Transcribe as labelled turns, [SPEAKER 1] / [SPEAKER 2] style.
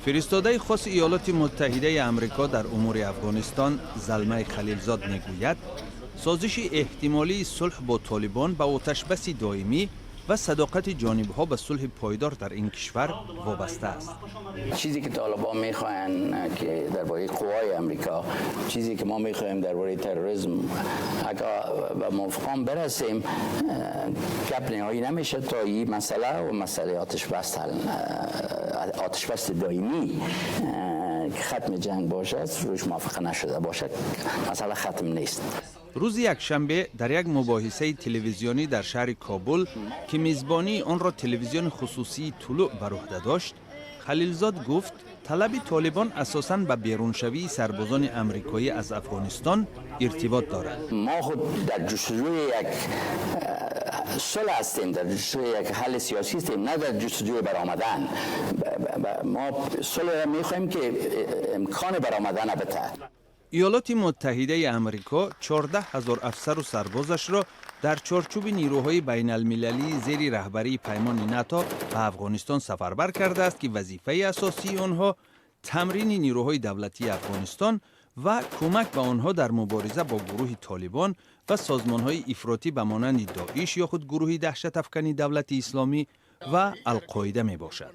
[SPEAKER 1] Фиристодаи хоси Иёлоти Муттаҳидаи Амрико дар умури Афғонистон Залмай Халилзод мегӯяд, созиши эҳтимолии сулҳ бо Толибон ба оташбаси доимӣ ва садоқати ҷонибҳо ба сулҳи пойдор дар ин кишвар вобаста аст.
[SPEAKER 2] چیزی که طالبان میخواهند که درباره قوای امریکا، چیزی که ما میخواهیم درباره تروریسم، اگر به موافقان برسیم، گپ نهایی نمیشه تا این مسئله و مسئله آتش بس دائمی که ختم جنگ باشد، روش موافقه نشده باشد، مسئله ختم نیست.
[SPEAKER 1] Рӯзи якшанбе дар як мубоҳисаи телевизионӣ дар шаҳри Кобул, ки мизбонии онро телевизиони хусусии Тулӯъ бар уҳда дошт, Халилзод гуфт, талаби Толибон асосан ба беруншавии сарбозони амрикоӣ аз Афғонистон иртибот дорад.
[SPEAKER 2] ما خود در جستجوی یک صلح هستیم، در جستجوی یک حل سیاسی هستیم، نه در جستجوی برآمدن. ما صلح را میخواهیم که امکان برآمدن بده.
[SPEAKER 1] Иёлоти Муттаҳидаи Амрико 14 ҳазор афсару сарбозашро дар чорчӯби нирӯҳои байналмилалии зери раҳбарии паймони НАТО ба Афғонистон сафарбар кардааст, ки вазифаи асосии онҳо тамрини нирӯҳои давлатии Афғонистон ва кӯмак ба онҳо дар мубориза бо гурӯҳи Толибон ва созмонҳои ифротӣ ба монанди Доиш ё худ гурӯҳи даҳшатафкани Давлати Исломӣ ва Алқоида мебошад.